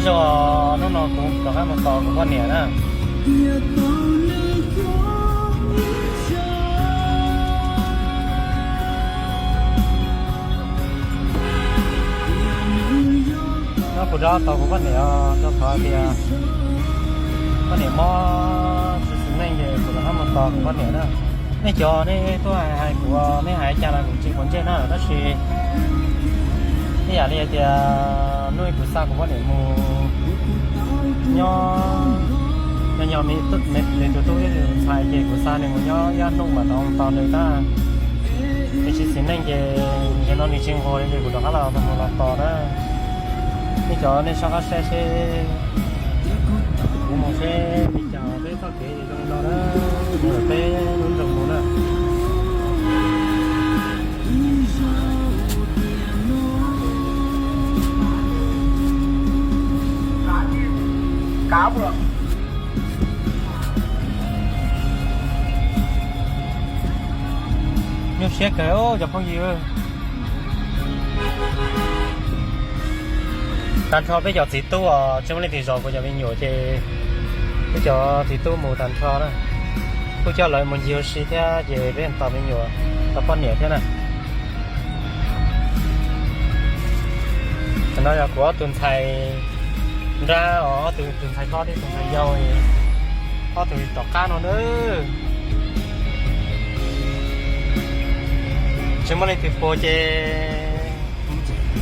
Hnub no kuv rov qab mus tos kuv poj niam na. No kuv rov tos kuv poj niam rau qhov tias poj niam mob tsis xis neej ces kuv rov qab mus tos kuv poj niam na. Nej cov nej tuaj hais kuv, nej hais cas los kuv tsis quav ntsej na, tab sis ib yam li hais tias hnub kuv xa kuv poj niam mus nyob, nyob nws tus tub thiab tus ntxhais ces kuv xa nws mus nyob ib ob hnub mam rov tos nws tab. Nws tsis xis neej ces zaum no nws tsis nquag li ces kuv rov qab los mus los tos na. Nej cov nej soj qab saib seb kuv mus seb li cas peb txoj kev zoo no na, mus peb lub nroog mus na. Nyuaj siab kawg cov phooj ywg. Tag nrho peb cov txiv tub os, tsis muaj leej twg zov kuv cov me nyuam ces peb cov txiv tub mus tag nrho na. Kuj coj lawv mus ncig ua si thiab ces peb tos me nyuam, tos poj niam thiab na. Tam no yog kuv ob tug ntxhais nrab os, ob tug, tus ntxhais hlob thiab tus ntxhais yau, ob tug tom qab no na. Tsis muaj leej twg puag ces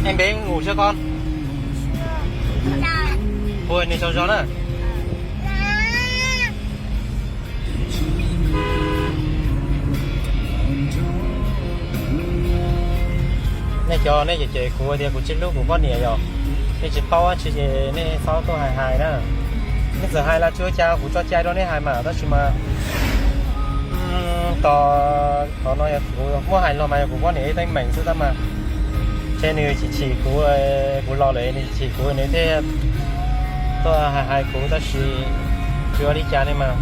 em bé ngủ chưa con? Puag nws tsaug zog na. Nej cov nej cem kuv tias kuv tsis hlub kuv poj niam yom, nej tsis paub dab tsi ces nej txhob tuaj hais hais na. Nej txawm hais los tsis ua cas, kuv tso cai rau nej hais mas, tab sis mas tos qhov no yog kuv muab hais los mas yog kuv poj niam ib teeb meem xwb tab mas. Ces nws chim chim kuv, kuv los lawm nws chim chim kuv nws thiaj tuaj hais hais kuv tab sis tsis ua li cas li mas.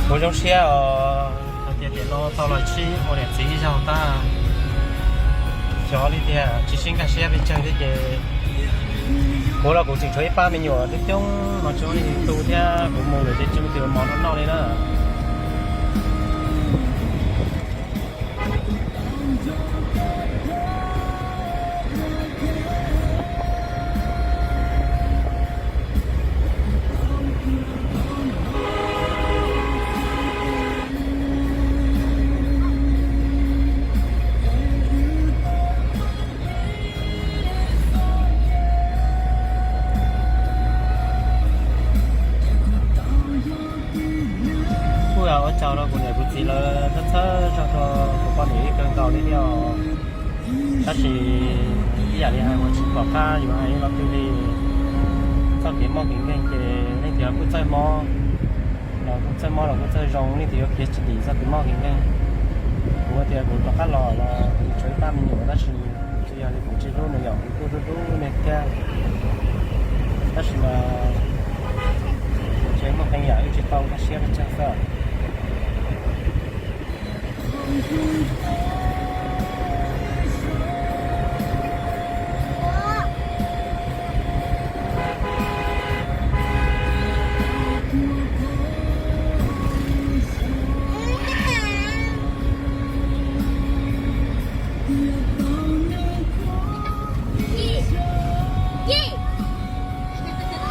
Kuv zoo siab os, hais tias tiam no tau los sib ua niam txiv ib zaug tab. Xyov li tiag, tsis sib nkag siab pes tsawg thiab ces kuv los kuv tseem tshuav ib pab me nyuam coob coob no tsis muaj leej twg tu thiab, kuv mus lawm ces tsis muaj leej twg mov noj noj li na. Kuj yog ua tsaug rau kuv niam kuv txiv lawv txhawb txhawb zog rau kuv poj niam ib kawg nkaus li thiab os. Tab sis ib yam li hais uas tsis pom qab yuav hais los twg li, txoj kev mob kev nkeeg ces leej twg kuj txawj mob, los kuj txawj mob los kuj txawj zoo, leej twg yuav khiav tsis dim txoj kev mob kev nkeeg. Kuv tias kuv rov qab los los kuv tshuav ib pab me nyuam tab sis tsis yog li kuv tsis hlub nws yom, kuv kuj hlub hlub nws thiab. Tab sis mas tsev muaj qee yam wb tsis tau nkag siab pes tsawg xwb.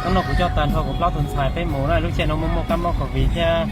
Hnub no kuv coj tag nrho kuv plaub tus ntxhais peb mus na, lub caij no muaj muaj kab mob covid thiab.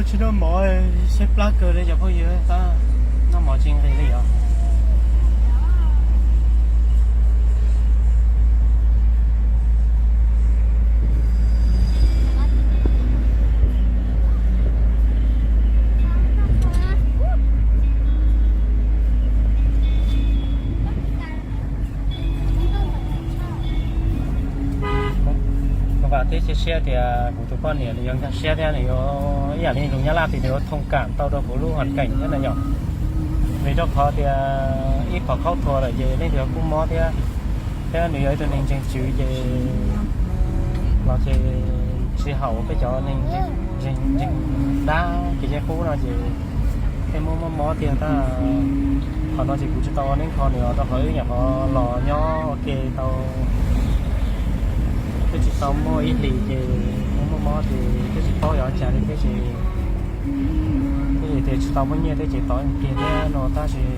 Tsis noj mov, siab plab kawg li cov phooj ywg, tab noj mov tsis nqis li os. Kuv vam thiab cia siab tias kuv tus poj niam nws yuav nkag siab thiab nws yuav ib yam li lus Nyab Laj tias nws yuav thông cảm tau rau kuv lub hoàn cảnh thiab na yom. Vim rau qhov tias ib qhov khaub thuas lawm ces leej twg kuj mob thiab, thiab nws yog ib tug neeg ntseeg tswv ces los ces tsis haum peb cov neeg ntseeg, ntseeg dab kev cai qub no ces thiaj muaj mob mob tiag tab. Qhov no ces kuv tsis tau ua neeb kho nws os, rau qhov wb nyuam qhuav los nyob ua ke tau, twb tsis tau muaj ib hlis ces muaj mob mob ces twb tsis paub yuav cas li thiab ces thiab ces tias tsis tau muaj nyiaj thiab ces tov kiag thiab no tab sis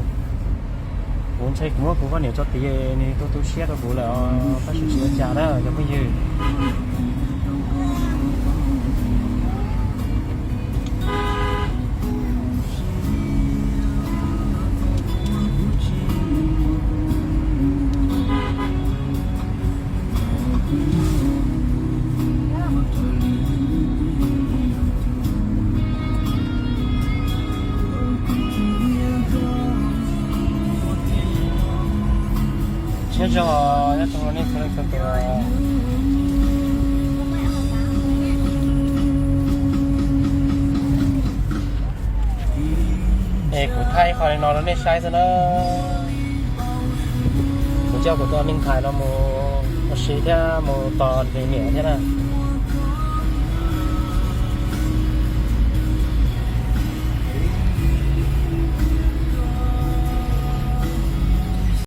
kuv ntshe kuv muab kuv poj niam tso tid nws tu tu siab rau kuv lawm os, tab sis tsis ua cas na cov phooj ywg. Nyob zoo, nyob zoo nej txhua leej txhua tus. Es kuv thaij qhov li no rau nej saib xwb na. Kuv coj kuv tus me ntxhais no mus ua si thiab mus tos nws niam thiab na.